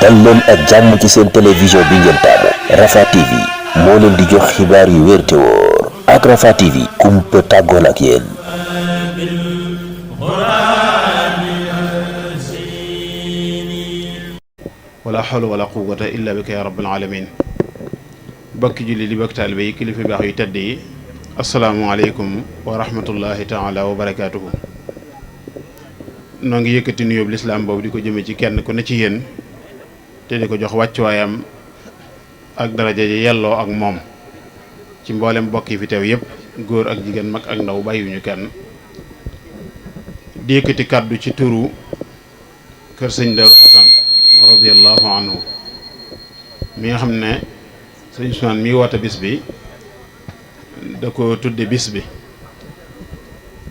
dal leen ak jàmm ci seen télévision bi ngeen taamu Rafah TV moo leen di jox xibaar yu wér te wóor ak Rafah TV kumpa tàggoon ak yéen. wala hawla wala quwwata illa bika ya rabbal alamin. bokki julli di bokk taalibe yi kilifa baax yu tedd yi asalaamaaleykum wa rahmatullahi taala wa barakaatuhu. noo ngi yëkkati nuyoob lislaam boobu di ko jëme ci kenn ku ne ci yéen te di ko jox wàccuwaayam ak daraja ji yelloo ak moom ci mboolem bokk yi fi teew yépp góor ak jigéen mag ak ndaw bàyyiwuñu kenn. di yëkkati kàddu ci turu kër sëñ Darou Xasan radiyallahu anhu mi nga xam ne sëñ Ousmane mi woote bis bi da ko tudde bis bi.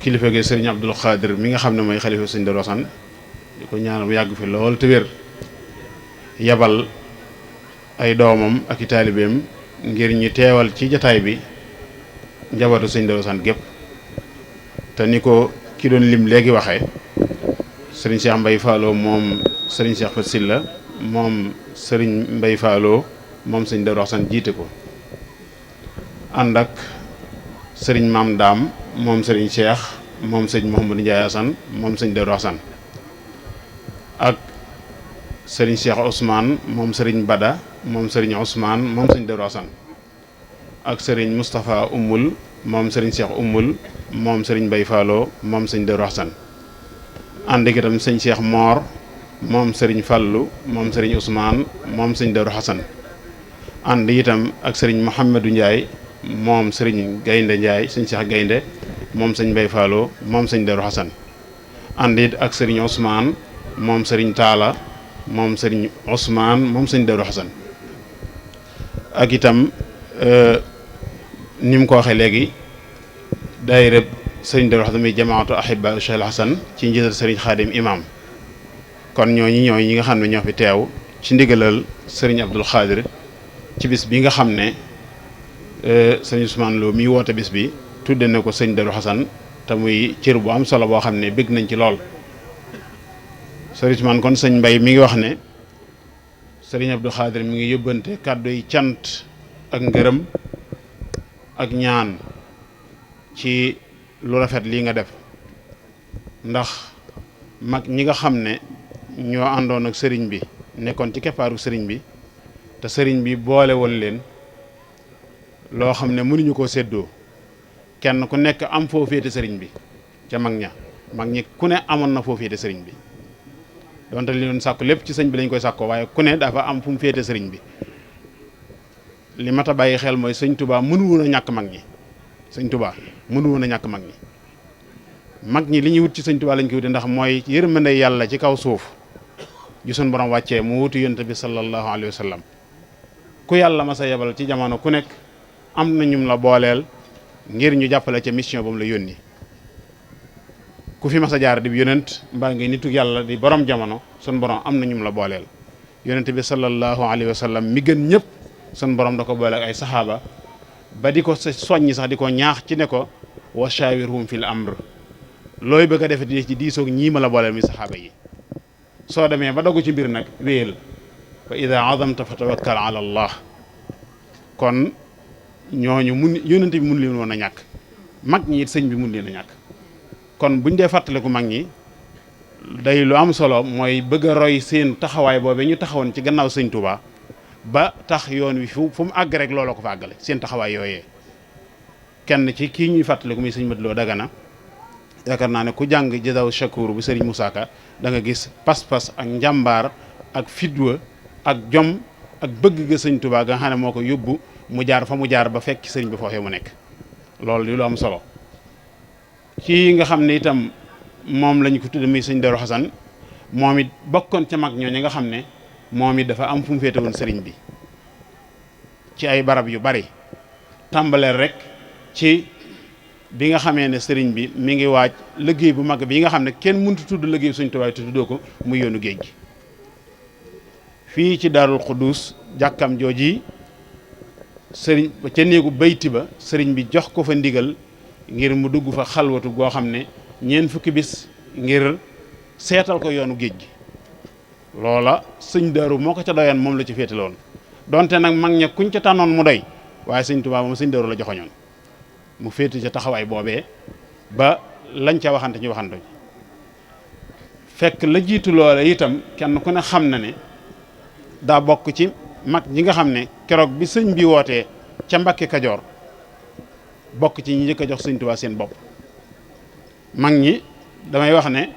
kilifa gi sëriñ Abdul Xaadir mi nga xam ne mooy xalifa sëñ Darou Xasan di ko ñaanal mu yàgg fi lool te wér yabal ay doomam ak i taalibeem ngir ñu teewal ci jataay bi njabootu sëñ Darou Xasan gépp te ni ko ki doon lim léegi waxee sëriñ Cheikh Mbay Fallo moom sëriñ Cheikh Fat Silla moom sëriñ Mbay Fallo moom sëñ Darou Xasan jiite ko ànd ak sëriñ Maam Daam moom sëriñ Cheikh moom sëñ Mouhamadou Ndiaye Assane moom sëñ Darou Xasan ak sëriñ Cheikh Ousmane moom sëriñ Bada moom sëriñ Ousmane moom sëñ Darou Xasan ak sëriñ Moustapha Oumoul moom sëriñ Cheikh Oumoul moom sëriñ Bay Fallo moom sëñ Darou Xasan ànd ak itam sëñ Cheikh Mor moom sëriñ Fallu moom sëriñ Ousmane moom sëñ Darou Xasan ànd itam ak sëriñ Mouhamadou Ndiaye moom sëriñ Gaynde Ndiaye sëñ Cheikh Gaynde moom sëñ Bay Fallo moom sëñ Darou Xasan ànd it ak sëriñ Ousmane moom sëriñ Taala moom sëriñ Ousmane moom sëñ Darou Xasan ak itam ni mu ko waxee léegi daayira sëriñ Darou Xasan muy jamaatu ahibba Cheikh al Xasan ci njiital sëriñ Xaadim imam kon ñi nga xam ne ñoo fi teew ci ndigalal sëriñ Abdul Xaadir ci bis bi nga xam ne sëñ Ousmane Lo mi woote bis bi tudde na ko sëñ Darou Xasan te muy cër bu am solo boo xam ne bëgg nañ ci lool. sëriñ Ousmane kon sëñ Mbay mi ngi wax ne sëriñ Abdou Khadir mi ngi yóbbante kàddu yi cant ak ngërëm ak ñaan ci lu rafet lii nga def ndax mag ñi nga xam ne ñoo àndoon ak sëriñ bi nekkoon ci keppaaru sëriñ bi te sëriñ bi boole woon leen loo xam ne mënuñu koo séddoo kenn ku nekk am foo féete sëriñ bi ca mag ñi ku ne amoon na foo féete sëriñ bi donte li doon sàkku lépp ci sëñ bi lañ koy sàkkoo waaye ku ne dafa am fu mu féete sëriñ bi li mat a bàyyi xel mooy sëñ Touba mënu woon a ñàkk mag ñi sëñ Touba mënu woon a ñàkk mag ñi li ñuy wut ci sëñ Touba lañ koy wute ndax mooy yërmande yàlla ci kaw suuf ju sunu borom wàccee mu wutu yonent bi sallallahu alayhi wa sallam ku yàlla ma sa yebal ci jamono ku nekk am na ñum la booleel ngir ñu jàppale ca mission ba mu la yónni ku fi mas a jaar di yonent mbaa ngi nitu yàlla di borom jamono sun borom am na ñum la booleel yonent bi sallallahu alayhi wa sallam mi gën ñëpp sun borom da ko boole ak ay saxaaba ba di ko soññi sax di ko ñaax ci ne ko wa shawirhum fil amr looy bëgg a defe di ci diisoog ñii ma la booleel mi saxaaba yi soo demee ba dogg ci mbir nag wéyal fa ida azamta fa tawakkal ala allah kon ñooñu yonent bi mun leen woon a ñàkk mag ñi it sëñ bi mun leen a ñàkk kon buñ dee fàttaliku mag ñi day lu am solo mooy bëgg a roy seen taxawaay boobee ñu taxawoon ci gannaaw sëñ Touba ba tax yoon wi fu mu àgg rek looloo ko fa àggale seen taxawaay yooyee kenn ci kii ñuy fàttaliku muy sëñ Madlo Dagana yaakaar naa ne ku jàng Jazaaw Shakuur bu sëriñ Moussa Ka da nga gis pas-pas ak njàmbaar ak fidwa ak jom ak bëgg ga sëñ Touba nga xam ne moo ko yóbbu mu jaar fa mu jaar ba fekk sëriñ bi foofee mu nekk loolu di lu am solo kii nga xam ne itam moom lañ ko tudde muy sëñ Darou Xasan moom it bokkoon ca mag ñooñu nga xam ne moom it dafa am fu mu féete woon sëriñ bi ci ay barab yu bari tàmbaleel rek ci bi nga xamee ne sëriñ bi mi ngi waaj liggéey bu mag bi nga xam ne kenn mënut tudd liggéey sëñ Tuubaa te tuddoo ko muy yoonu géej gi fii ci Daarul Xuddus jàkkam jooji sëriñ ca néegu bayti ba sëriñ bi jox ko fa ndigal ngir mu dugg fa xalwatu goo xam ne ñeent fukki bis ngir seetal ko yoonu géej gi loola sëñ Daaru moo ko ca doyoon moom la ci féetaloon donte nag mag ña kuñ ca tànnoon mu doy waaye sëñ Tuubaa moom sëñ Daaru la joxoñoon mu féete ca taxawaay boobee ba lañ ca waxante ñu waxante fekk la jiitu loola itam kenn ku ne xam na ne daa bokk ci mag ñi nga xam ne keroog bi sëñ bi wootee ca Mbàkke Kajoor bokk ci ñi njëkk a jox sëñ Tuubaa seen bopp mag ñi damay wax ne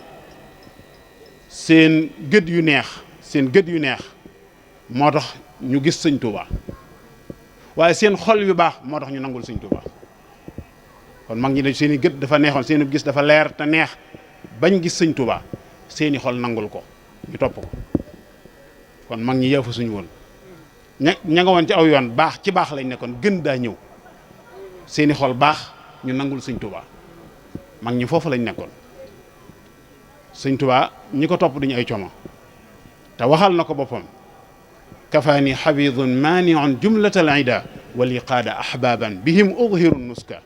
seen gët yu neex moo tax ñu gis sëñ Tuubaa waaye seen xol yu baax moo tax ñu nangul sëñ Tuubaa kon mag ñi dañ seen i gët dafa neexoon seen i gis dafa leer te neex bañ gis sëñ Tuubaa seeni xol nangul ko ñu topp ko kon mag ñi yaafu suñu woon ña nga woon ci aw yoon baax ci baax lañ nekkoon gën daa ñëw seeni xol baax ñu nangul sëñ Tuubaa mag ñi foofu lañ nekkoon sëñ Tuubaa ñi ko topp duñu ay coono te waxal na ko boppam kafaani xabidun maaniun jumlatal ida wali qaada ahbaban bihim udhiru nuska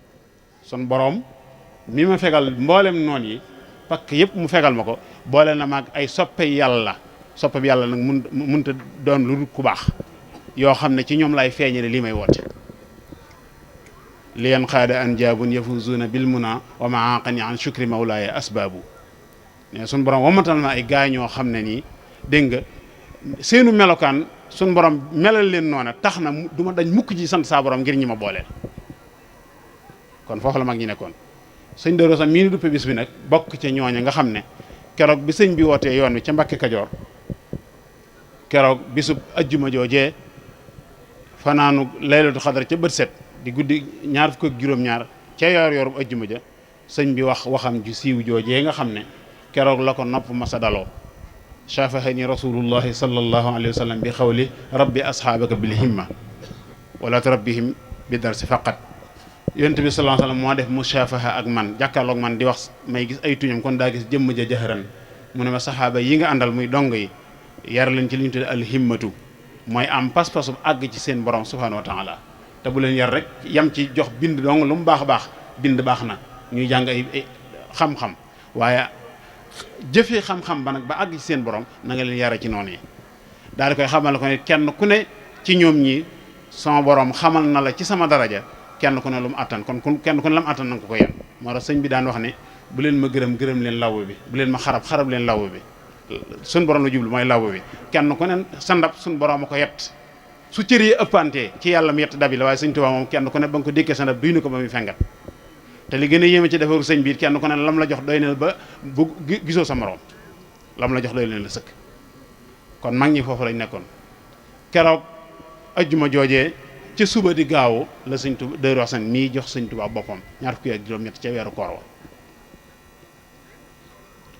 son boroom mi ma fegal mboolem noon yi pakk yëpp mu fegal ma ko boole na maag ay soppe yàlla nag munta doon lu dul ku baax yoo xam ne ci ñoom lay feeñale lii may woote liyan qaada an jaabun yafuzuuna bil muna wa maaqani an shukri mawlaaya asbaabu ne suñ borom wamatal ma ay gaa ñoo xam ne nii dégg nga seenu melokaan suñ borom melal leen noona tax na du ma dañ mukk ci sant saa borom ngir ñi ma booleel kon foofu la mag ñi nekkoon sëñ Daaru Asan mii ni duppe bis bi nag bokk ca ñooña nga xam ne keroog bi sëñ bi wootee yoon wi ca Mbàkke Kajoor keroog bisub ajjuma joojee fanaanu laylatu xadar ca bët set di guddi ñaar fukk ak juróom-ñaar ca yorub ajjuma ja sëñ bi waxam ju siiw joojee nga xam ne keroog la ko nopp masa daloo shafahani rasulullahi sallallahu alayhi wa sallam bi xawli rabbi asxaabaka bil himma wala turabbihim bi darsi faqat yonent bi sallallahu alayhi wa sallam moo def mushafaha ak man jàkkaarloog man di wax may gis ay tuñam kon daa gis jëmm ja jaxëran mu ne ma saxaaba yi nga àndal muy dong yi yar leen ci li ñu tudde al himmatu mooy am pas-pasu àgg ci seen borom subhanahu wa taala te bu leen yar rek yam ci jox bind dong lu mu baax a baax bind baax na ñuy jàng ay xam-xam waaye jëfee xam-xam ba nag ba àgg ci seen borom na nga leen yare ci noonu yi daal di koy xamal ko ne kenn ku ne ci ñoom ñi sama borom xamal na la ci sama daraja kenn ku ne lu mu attan kon kenn ku ne la mu attan na nga ko yan moo tax sëñ bi daan wax ne bu leen ma gërëm leen laww bi bu leen ma xarab leen laww bi suñ borom la jublu mooy laww bi kenn ku ne sa ndab suñ borom a ko yett su cër yi ëppantee ci yàlla mu yett dabi la waaye sëñ Tuubaa moom kenn ku ne ba nga ko dékkee sa ndab duy na ko ba muy fengat te li gën a yéeme ci defaru sëñ biir kenn ku ne lam la jox doy na ba bu gisoo sa morom lam la jox doy na la sëkk kon mag ñi foofu lañ nekkoon keroog ajjuma joojee ci suba di gaawu la sëñ Tuubaa Daaru Asan mii jox sëñ Tuubaa boppam ñaar fukki ak juróom-ñett ca weeru koor wa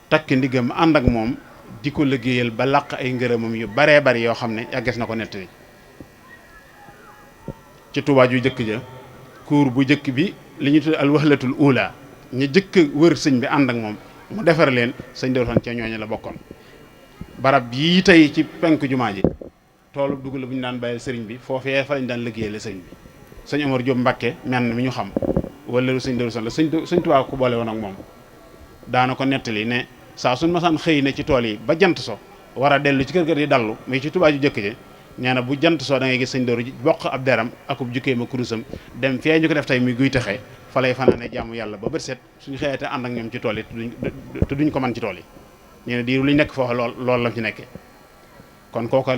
takk ndiggam ànd ak moom di ko liggéeyal ba làq ay ngërëmam yu baree bari yoo xam ne yàggees na ko nettali ci Tuubaa ju jëkk ja kuur bu jëkk bi li ñu tudd al wahlatul ula ñu jëkk wër sëñ bi ànd ak moom mu defar leen sëñ Daaru Asan ca ñooñu la bokkoon barab yii tey ci penk jumaa ji toolu dugub la bu ñu daan bàyyil sëriñ bi foofee fa lañ daan liggéeyale sëñ bi sëñ Omar Diop Mbakke menn mi ñu xam wala lu sëñ Daaru Asan la sëñ Tuubaa ko boole woon ak moom daana ko nettali ne saa suñ masaan xëy ne ci tool yi ba jant so war a dellu ci kër ga di dallu mais ci Tuubaa ju jëkk ji nee na bu jant soo da ngay gis sëñ Daaru bokk ab deram akub jukkee ma kurusam dem fee ñu ko def tey muy guy taxe fa lay fanaane jaamu yàlla ba bët set suñu xëyate ànd ak ñoom ci tool yi te duñ ko mën ci tool yi nee na diiru lu ñu nekk foofu loolu la ci nekkee kon kooko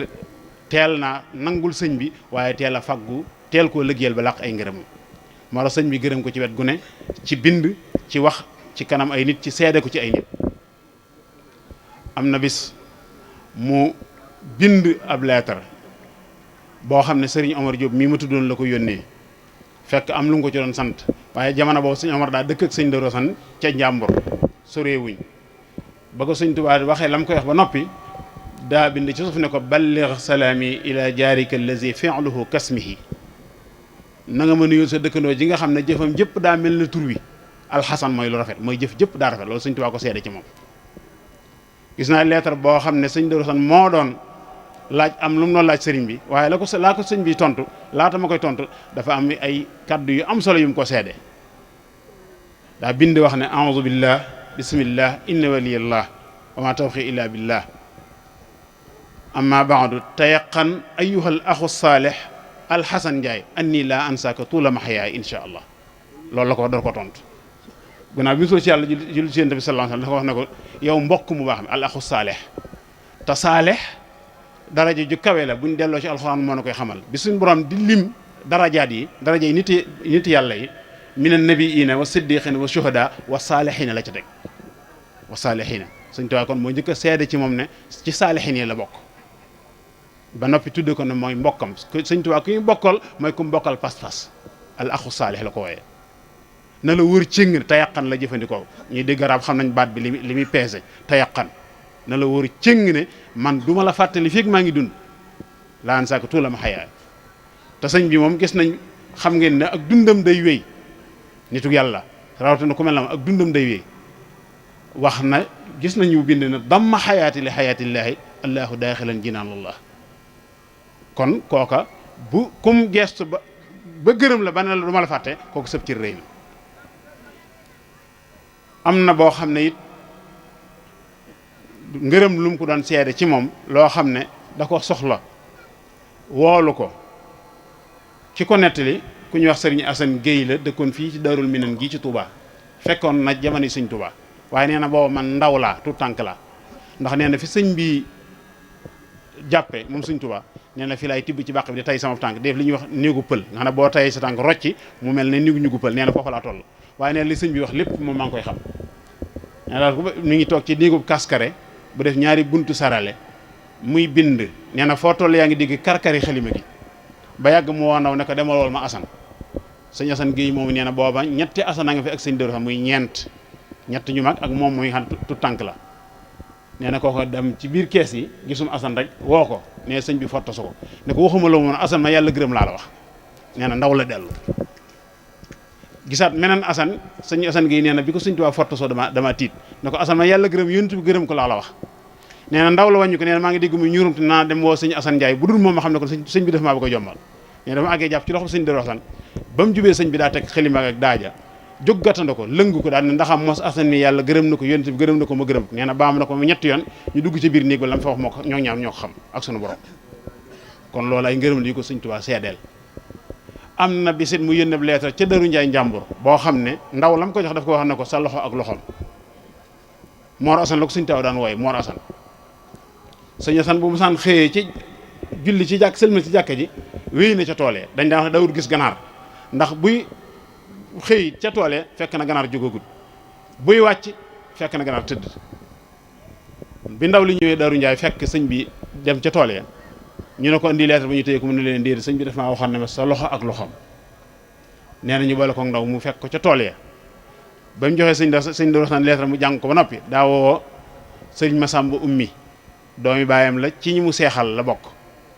teel naa nangul sëñ bi waaye teel a faggu teel koo liggéeyal ba làq ay ngërëmam moo tax sëñ bi gërëm ko ci wet gu ne ci bind ci wax ci kanam ay nit ci seede ko ci ay nit am na bis mu bind ab leetar boo xam ne sëriñ Omar Diop mii ma tuddoon la ko yónnee fekk am lu nga ko ci doon sant waaye jamono boobu sëñ Omar daa dëkk ak sëñ Daaru Asan ca njàmbur soreewuñ ba ko sëñ Tuubaa waxee la mu koy wax ba noppi daa bind ci suuf ne ko balligh salaami ila jaarika allazi fi'luhu kasmihi na nga ma nuyoo sa dëkkandoo ji nga xam ne jëfam jëpp daa mel na tur wi alxasan mooy lu rafet mooy jëf jëpp daa rafet loolu sëñ Tuubaa ko seede ci moom gis naa lettre boo xam ne sëñ Daaru Asan moo doon laaj am lu mu doon laaj sëriñ bi waaye laa ko sëñ bi tontu laata ma koy tontu dafa am ay kaddu yu am solo yu mu ko seede daa bind wax ne a'udhu billah bismillah inna waliyallah wa ma tawfiqi illa billah amma baadu tayaqan ayyuhal axu saalih alxasan Njaay anni laa ansaaka tuula maxyaay insha allah loolu la ko door ko tontu gannaaw bi mu soo ci yàlla jul ci Yonent bi sallallahu alayhi wasallam dafa wax ne ko yow mbokk mu baax mi al axu saalih te saalih daraja ju kawe la buñ delloo ci alxuraan moo na koy xamal bi suñ borom di lim darajaat yi daraja yi nit yàlla yi min annabiina wa siddiqina wa shuhada wa saalihiina la ca teg wa saalihiina Sëñ Tuubaa kon moo njëkk a seede ci moom ne ci saalihiin yi la bokk ba noppi tudde ko ne mooy mbokkam Sëñ Tuubaa ku ñu bokkal mooy ku mu bokkal pas-pas al axu saalih la ko wooyee na la wër cëng te yàqan la jëfandikoo ñuy dégg arab xam nañ baat bi li muy peese te yàqan na la wër cëng ne man duma la fàttali fii maa ngi dund laan saako tuula ma xayaay te sëñ bi moom gis nañ xam ngeen ne ak dundam day wéy nitu yàlla rawatina ku mel na ak dundam day wéy wax na gis nañu bind na damma xayaati li xayaatillaahi allahu daaxilan jinaanallah kon kooka bu kum gestu ba gërëm la ba ne la du ma la fàtte kooku sëb ci rëy na am na boo xam ne it ngërëm lu mu ko doon seede ci moom loo xam ne da ko soxla woolu ko ci ko nettali ku ñuy wax sëriñ Assane Guèye la dëkkoon fii ci Darul Minan gii ci Touba fekkoon na jamono sëñ Touba waaye nee na booba man ndaw laa tout tànk laa ndax nee na fi sëñ bi jàppe moom sëñ Touba nee na fi laay tibb ci bàq bi di tay sama tànk def li ñuy wax néegu pël nga xam ne boo tayee sa tànk rocci mu mel ne néegu pël nee na foofa laa toll waaye nee na li sëñ bi wax lépp moom maa ngi koy xam nee na daal mi ngi toog ci néegu kaskare bu def ñaari buntu sarale muy bind nee na foo toll yaa ngi digg karkari xalima gi ba yàgg mu woonaw ne ko demalool ma asan sëñ Assane Guèye moom nee na booba ñetti asan a nga fi ak sëñ Dóor xam muy ñett ñu mag ak moom muy xam tu tànk la nee na kooko dem ci biir kees yi gisum asan rek woo ko nee sëñ bi fottasu ko ne ko waxuma la moon asan ma yàlla gërëm laa la wax nee na ndaw la dellu gisaat meneen asan sëñ Assane Guèye nee na bi ko sëñ Tuubaa fortasoo dama tiit ne ko asan ma yàlla gërëm yonent bi gërëm ko laa la wax nee na ndaw la wàññi ko nee na maa ngi dégg muy ñurumte naa dem woo sëñ Assane Ndiaye bu dul moom ma xam ne ko sëñ bi def maa ba ko jombal nee na dama àggee jàpp ci loxo sëñ Dóor Assane ba mu jubee sëñ bi daa teg xalima ak daaja jóg gàttanda ko lëngu ko daal ne ndaxam mos Assane mi yàlla gërëm na ko yonent bi gërëm na ko ma gërëm ko nee na baam na ko ñetti yoon ñu dugg ci biir néeg ba la mu fa wax moo ko ñoo ñaar ñoo ko xam ak sunu borom kon loolu ay ngërëm li ko sëñ Tuubaa seedeel am na bisit mu yónnee lettre ca Daru Njaay njàmbur boo xam ne ndaw la mu ko jox daf ko wax ne ko sa loxo ak loxom Mor Assane la ko sëñ Tuubaa daan wooye Mor Assane sëñ Assane bu mu saan xëyee ci julli ci jàkk sëlmal ci jàkka ji wéy na ca toolee dañ daan wax dawul gis ganaar ndax buy xëy ca toolee fekk na ganaar jógagul buy wàcc fekk na ganaar tëdd bi ndaw li ñëwee Daru Njaay fekk sëñ bi dem ca toolee ñu ne ko indi lettre ba ñu téye ko mu ne leen déedéet sëñ bi daf maa waxoon ne ma sa loxo ak loxom nee na ñu boole ko ndaw mu fekk ko ca toolee ba mu joxee sëñ Dóor Assane lettre mu jàng ko ba noppi daa woo sëñ Masamba ummi doomi baayam la ci ñi mu seexal la bokk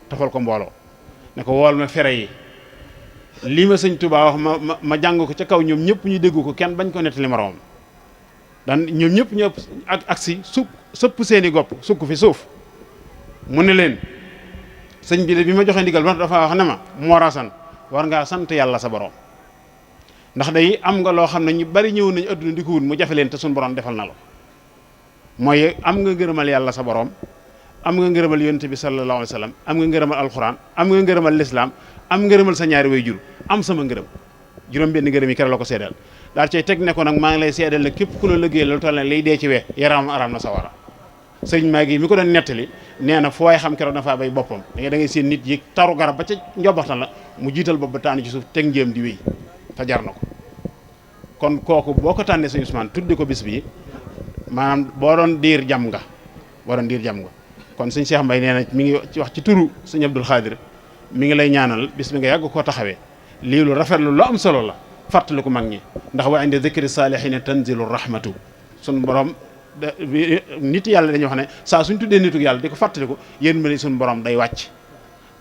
tafal ko mbooloo ne ko wool ma fere yi lii ma sëñ Touba wax ma jàng ko ca kaw ñoom ñëpp ñu déggu ko kenn bañ ko nettali moroomam dan ñoom ñëpp ñu ëpp ak si sëpp seeni gopp sukk fi suuf mu ne leen sëñ bi de bi ma joxee ndigal ba dafa wax ne ma Mor Assane war ngaa sant yàlla sa borom ndax day am nga loo xam ne ñu bari ñëw nañu adduna di ko wut mu jafe leen te suñu borom defal na la mooy am nga ngërëmal yàlla sa borom am nga ngërëmal yonent bi sallallahu alayhi wa sallam am nga ngërëmal alxuraan am nga ngërëmal lislaam am ngërëmal sa ñaari way jur am sama ngërëm juróom benn ngërëm yi kere la ko seedal daal cay teg ne ko nag maa ngi lay seedal ne képp ku la liggéey lu toll ne lay dee ci we yaram aram na sawara sëriñ maa gi mi ko doon nettali nee na fu waay xam keroog dafa bay boppam da ngay seen nit yi taru garab ba ca njobaxtan la mu jiital bopp ba tànn ci suuf teg njéem di wéy te jar na ko kon kooku boo ko tànnee sëñ Ousmane tuddi ko bis bi maanaam boo doon diir jam nga kon sëñ Cheikh Mbaye nee na mi ngi ci wax ci turu sëñ Abdul Xaadir mi ngi lay ñaanal bis bi nga yàgg koo taxawee lii lu rafetlu lu am solo la fàttali ko mag ñi ndax wa inda dhikri saalihiina tanzilu rahmatu sun borom nit yàlla dañuy wax ne saa suñ tuddee nitu yàlla di ko fàttaliku yërmande suñu borom day wàcc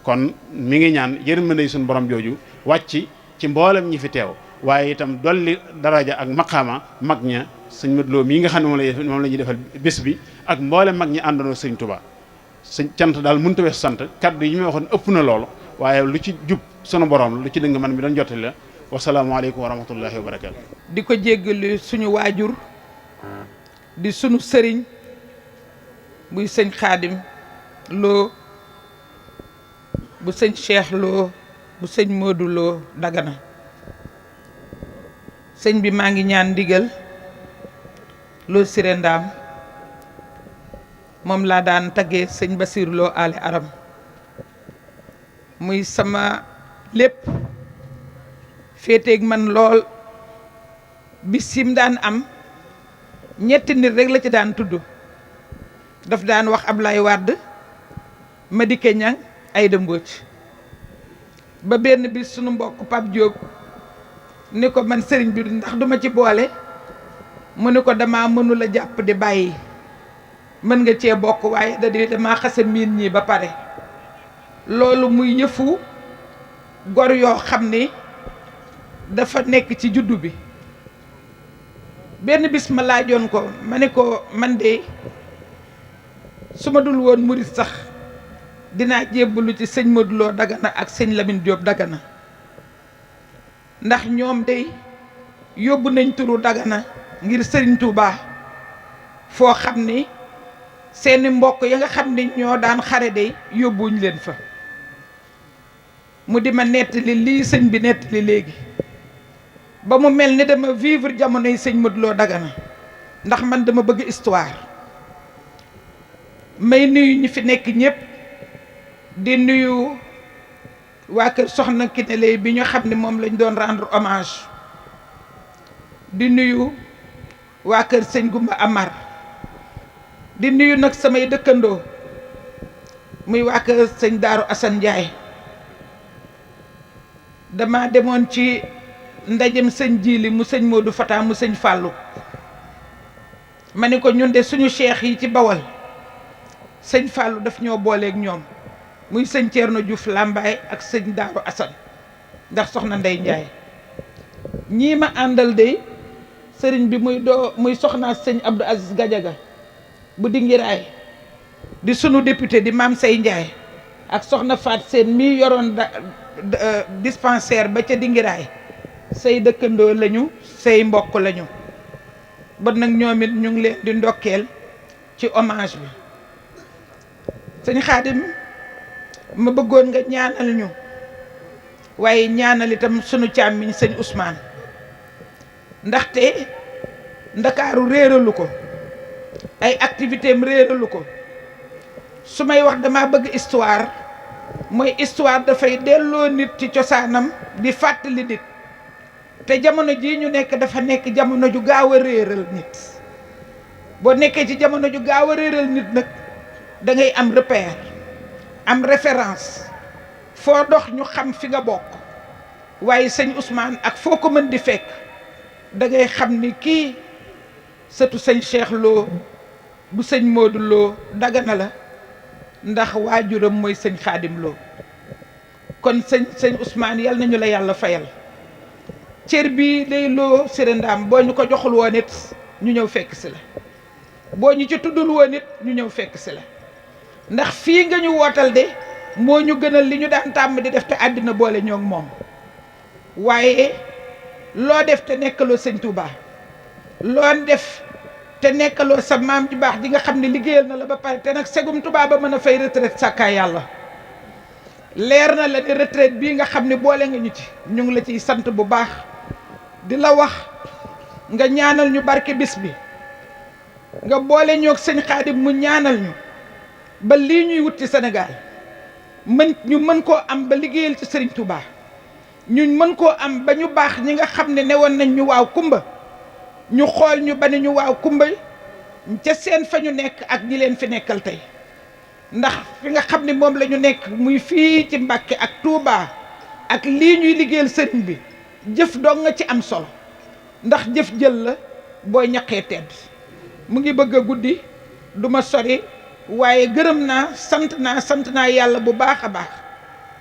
kon mi ngi ñaan yërmande suñu borom jooju wàcc ci mboolem ñi fi teew waaye itam dolli daraja ak maqaama mag ña sëñ Modou Lo mii nga xam ne moom la ñuy defal bés bi ak mboolem mag ñi àndandoo sëñ Touba sëñ cant daal mënut a weesu sant kaddu yi ñu waxoon ëpp na loolu waaye lu ci jub sunu borom lu ci dëng man mi doon jottali la wasalaamaaleykum wa rahmatullahi wa barakaatu. di ko jéggalu suñu waajur di sunu sëriñ muy sëñ Xaadim Lo bu sëñ Cheikh Lo bu sëñ Modou Lo Dagana. sëñ bi maa ngi ñaan ndigal Lo Siré Ndaam moom laa daan taggee sëñ Basiru Lo ale aram muy sama lépp féeteeg man lool bis sim daan am ñetti nit rek la ci daan tudd daf daan wax Ablaye Wade Madické Niang Aïda Mbodj ba benn bis sunu mbokk Pape Diop ni ko man sëriñ bi ndax duma ci boole mu ni ko dama mënula jàpp di bàyyi mën nga cee bokk waaye dama xasa miin ñii ba pare loolu muy yëfu gor yoo xam ni dafa nekk ci juddu bi benn bis ma laajoon ko ma ne ko man de su ma dul woon murit sax dinaa jébbalu ci sëñ Modou Lo Dagana ak sëñ Lamine Diop Dagana ndax ñoom de yóbbu nañ turu Dagana ngir Sëriñ Touba foo xam ni seeni mbokk ya nga xam ni ñoo daan xare de yóbbuñ leen fa mu di ma nettali lii sëñ bi nettali léegi ba mu mel ni dama vivre jamonoy sëñ Modou Lo Dagana ndax man dama bëgg histoire may nuyu ñi fi nekk ñëpp di nuyu waa kër Soxna Kiné Lay bi ñu xam ne moom lañ doon rendre hommage di nuyu waa kër sëñ Gumba Amar di nuyu nag samay dëkkandoo muy waa kër sëñ Daaru Assane Ndiaye dama demoon ci ndajem sëñ Jili mu sëñ Modou Fata mu sëñ Fallou ma ni ko ñun de suñu cheikh yi ci Bawal sëñ Fallou daf ñoo booleeg ñoom muy sëñ Thierno Diouf Lambaye ak sëñ Daaru Assane ndax soxna Ndey Ndiaye ñii ma àndal de sëriñ bi muy soxnaa sëñ Abdou Aziz Gadiaga bu Dingiraay di sunu député di Maam Say Ndiaye ak soxna Faat Seen mii yoroon dispensaire ba ca Dingiraay say dëkkandoo lañu say mbokk lañu ba nag ñoom it ñu ngi leen di ndokkeel ci hommage bi sëñ Xaadim ma bëggoon nga ñaanal ñu waaye ñaanal itam sunu càmmiñ sëñ Ousmane ndaxte ndakaaru réeralu ko ay activité am réeralu ko su may wax dama bëgg histoire mooy histoire dafay delloo nit ci cosaanam di fàttali nit te jamono jii ñu nekk dafa nekk jamono ju gaaw a réeral nit boo nekkee ci jamono ju gaaw a réeral nit nag da ngay am repère am référence foo dox ñu xam fi nga bokk waaye sëñ Ousmane ak foo ko mën di fekk da ngay xam ni kii sëtu sëñ Cheikh Lo bu sëñ Modou Lo Dagana la ndax waajuram mooy sëñ Xaadim Lo kon sëñ Ousmane yal nañu la yàlla fayal cër bii day Lo Siré Ndaam boo ñu ko joxul woon it ñu ñëw fekk si la boo ñu ci tuddul woon it ñu ñëw fekk si la ndax fii nga ñu wootal de moo ñu gënal li ñu daan tàmm di def te àddina boole ñoo moom waaye loo def te nekkaloo sëñ Touba loo def te nekkaloo sa maam ju baax ji nga xam ne liggéeyal na la ba pare te nag segum Touba ba mën a fay retraite sàkkaay yàlla leer na la ne retraite bii nga xam ne boole nga ñu ci ñu ngi la ciy sant bu baax di la wax nga ñaanal ñu barke bis bi nga boole ñoog sëñ Xaadim mu ñaanal ñu ba lii ñuy wut ci Sénégal ñu mën koo am ba liggéeyal ci Serigne Touba ñu mën koo am ba ñu baax ñi nga xam ne newoon nañ ñu waaw kumba ñu xool ñu ba ne ñu waaw kumba ca seen fa ñu nekk ak ñi leen fi nekkal tey ndax fi nga xam ne moom la ñu nekk muy fii ci Mbàkke ak Touba ak lii ñuy liggéeyal sëriñ bi jëf dong nga ci am solo ndax jëf jël la booy ñaqee tedd mu ngi bëgg a guddi du ma sori waaye gërëm naa sant naa yàlla bu baax a baax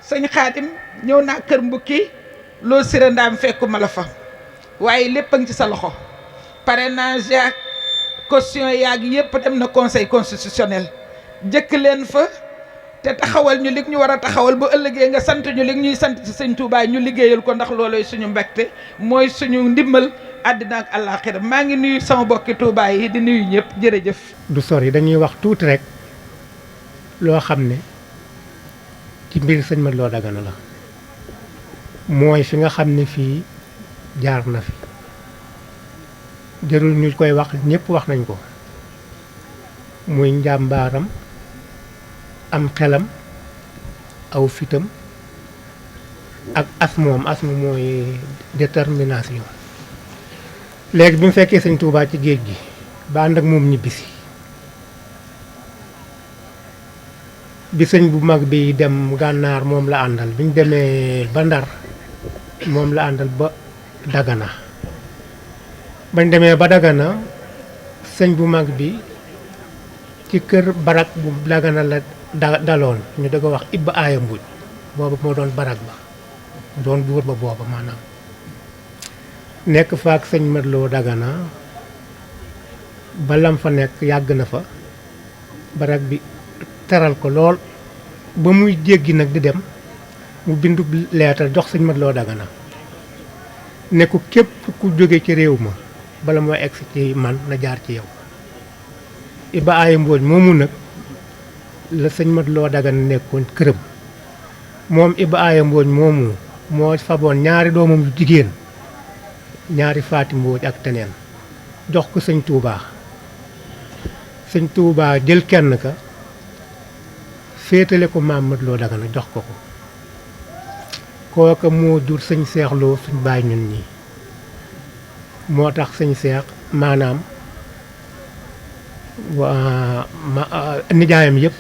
sëñ Xaadim ñëw naa kër mbukki Lo Siré Ndaam fekkuma la fa waaye lépp a ngi ci sa loxo parrainage yaag caution yaag yépp dem na conseil constitutionnel jëkk leen fa te taxawal ñu li ñu war a taxawal bu ëllëgee nga sant ñu li ñuy sant ci sëñ Touba ñu liggéeyal ko ndax loolooy suñu mbégte mooy suñu ndimbal àddina ak àllaaxira maa ngi nuyu sama bokki Touba yi di nuyu ñëpp jërëjëf. du sori dañuy wax tuuti rek loo xam ne ci mbir sëñ Mat Lo Dagana la mooy fi nga xam ne fii jaar na fi jërul ñu koy wax ñëpp wax nañ ko muy njàmbaaram am xelam aw fitam ak asmoom mooy détermination léegi bi mu fekkee sëñ Touba ci géej gi ba ànd ak moom ñibbisi bi sëñ bu mag bi dem gànnaar moom la àndal bi ñu demee ba Ndar moom la àndal ba Dagana bañ demee ba Dagana sëñ bu mag bi ci kër barak bu Dagana la daloon ñu da ko wax Ibba Aaya Mbuuj booba moo doon barak ba doon buur ba booba maanaam nekk fa ak sëñ Mat Lo Dagana ba lam fa nekk yàgg na fa barak bi teral ko lool ba muy jéggi nag di dem mu bindu leetal jox sëñ Mat Lo Dagana ne ko képp ku jóge ci réew ma bala moo egsi ci man na jaar ci yow Ibba Aaya Mbooj moomu nag la sëñ Mat Lo Dagana nekkoon këram moom Ibba Aaya Mbooj moomu moo faboon ñaari doomam yu jigéen ñaari Faati Mbooj ak teneen jox ko sëñ Touba sëñ Touba jël kenn ka féetale ko maam Mat Lo Dagana jox ko kooka moo jur sëñ Seex Lo suñ bàyyi ñun ñii moo tax sëñ Seex maanaam nijaayam yëpp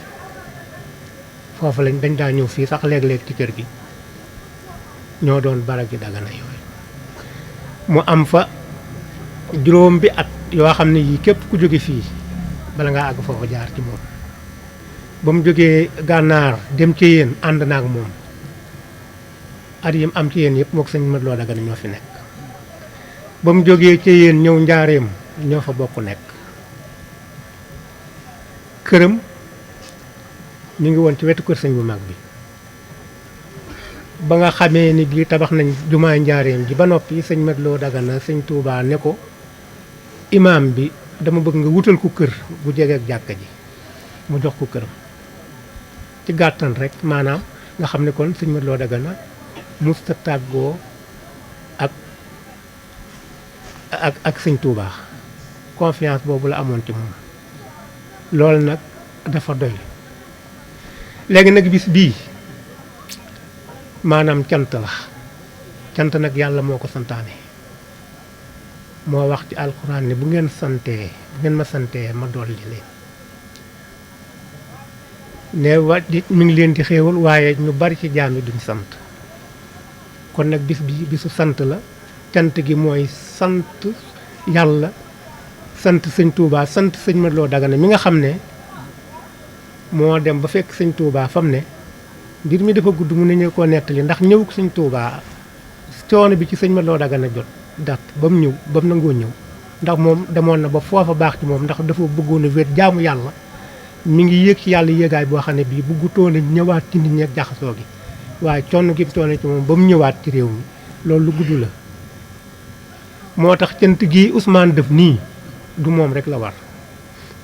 foofu dañ daa ñëw fii sax léeg-léeg ci kër gi ñoo doon baragi Dagana yooyu mu am fa juróom bi at yoo xam ne yii képp ku jóge fii bala ngaa àgg foofu jaar ci moom ba mu jógee gànnaar dem ci yéen ànd naag moom at yim am ci yéen yëpp mook sëñ Mat Lo Dagana ñoo fi nekk ba mu jógee ci yéen ñëw njaareem ñoo fa bokk nekk këram mi ngi woon ci wetu kër sëñ bu mag bi ba nga xamee ni bii tabax nañ jumaay njaareem ji ba noppi sëñ Mat Lo Dagana sëñ Touba ne ko imaam bi dama bëgg nga wutal ko kër bu jege ak jàkka ji mu jox ko këram ci gàttan rek maanaam nga xam ne kon sëñ Mat Lo Dagana musta tàggoo ak sëñ Touba confiance boobu la amoon ci moom loolu nag dafa doy léegi nag bis bii maanaam cant la cant nag yàlla moo ko santaane moo wax ci alxuraan ne bu ngeen ma santee ma dolli leen ne wa mi ngi leen di xéewal waaye ñu bari ci jaam yi duñ sant kon nag bis bi bisu sant la cant gi mooy sant yàlla sant sëñ Touba sant sëñ Mat Lo Dagana mi nga xam ne moo dem ba fekk sëñ Touba fam ne mbir mi dafa gudd mu ne ñu koo nettali ndax ñëw sëñ Touba coono bi ci sëñ Mat Lo Dagana jot dat ba mu ñëw ba mu nangoo ñëw ndax moom demoon na ba foofa baax ci moom ndax dafa bëggoon a wéet jaamu yàlla mi ngi yéeg ci yàlla yéegaay boo xam ne bii bëggutoon a ñëwaat ci nit ñi ak jaxasoo gi waaye coono gi mu coono ci moom ba mu ñëwaat ci réew mi loolu lu gudd la moo tax cant gi Ousmane def nii du moom rek la war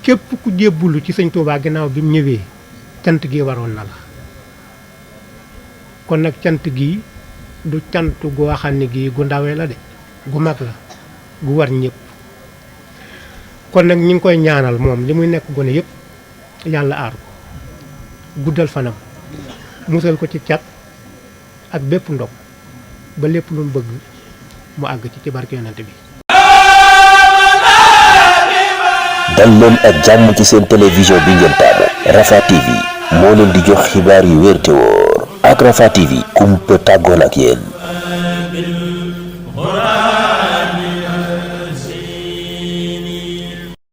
képp ku jébbulu ci sëñ Touba ginnaaw bi mu ñëwee cant gi waroon na la kon nag cant gi du cant goo xam ne gii gu ndawee la de gu mag la gu war ñëpp kon nag ñi ngi koy ñaanal moom li muy nekk gone yëpp yàlla aar ko guddal fanam musal ko ci cat ak bépp ndog ba lépp lu mu bëgg mu àgg ci barke yonent bi. dal leen ak jàmm ci seen télévision bi ngeen taamu Rafah TV moo leen di jox xibaar yu wér te wóor ak Rafah TV kumpa tàggoon ak yéen.